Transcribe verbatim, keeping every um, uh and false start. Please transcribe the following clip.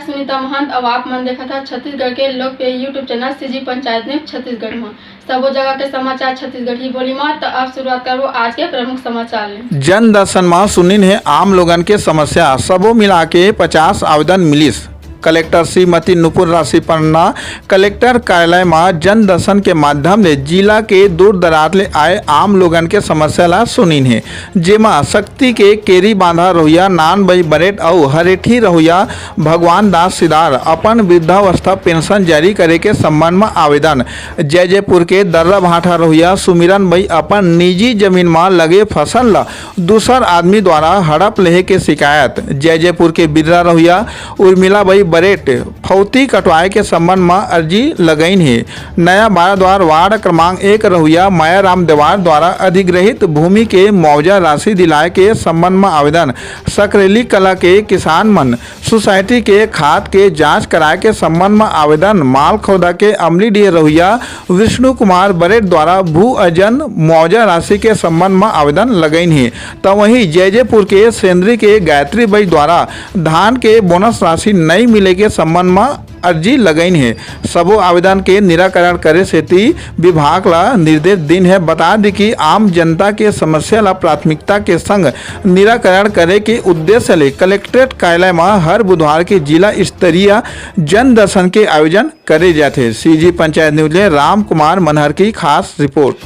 सुनीता महंत, अउ आप मन देखत हा छत्तीसगढ़ के लोकप्रिय YouTube channel CG panchayat news Chhattisgarh म। सबो जगह के समाचार छत्तीसगढ़ी बोली म। त अब शुरुआत करबो आज के प्रमुख समाचार ले। जन दर्शन म सुनिन हे आम लोगन के समस्या, सबो मिला के पचास आवेदन मिलिस। कलेक्टर श्रीमती नुपुर राशिपन्ना कलेक्टर कार्यालय म जन दर्शन के माध्यम ले जिला के दूर दराज ले आए आम लोगन के समस्या ला सुनिन हे, जेमा सक्ती के केरी बांधा रहुइया नान बई बरेट अउ हरेठी रहुइया भगवान दास सिदार अपन वृद्धावस्था पेंशन जारी करे के संबंध म आवेदन। जैजेपुर के दर्रा भाठा रहुइया सुमिरन बई अपन निजी जमीन म लगे फसल ल दूसर आदमी द्वारा हड़प लेहे के शिकायत। जैजेपुर के बिर्रा रहुइया उर्मिला बई बरेट फौती कटवाए के संबंध म अर्जी लगइन हे। नया बाराद्वार वार्ड क्रमांक एक रहुइया मायाराम देवार द्वारा अधिग्रहित भूमि के मुआवजा राशि दिलाए के संबंध म आवेदन। सकरेली कला के किसान मन सोसाइटी के खाद के जांच कराए के संबंध म आवेदन। मालखौदा के अमलीडीह रहुइया विष्णु कुमार बरेट द्वारा भू अर्जन मुआवजा राशि के संबंध म आवेदन लगइन हे। त वहीं जैजेपुर के सेंदरी के गायत्री बई द्वारा धान के बोनस राशि नइ मिले के संबंध म अर्जी लगइन हे। सबो आवेदन के निराकरण करे सेती विभाग ला निर्देश दिन हे। बता दी कि आम जनता के समस्या ला प्राथमिकता के संग निराकरण करे के उद्देश्य ले कलेक्ट्रेट कार्यालय म हर बुधवार के जिला स्तरीय जन दर्शन के आयोजन करे जाथे। सीजी पंचायत न्यूज ले राम कुमार मनहर की खास रिपोर्ट।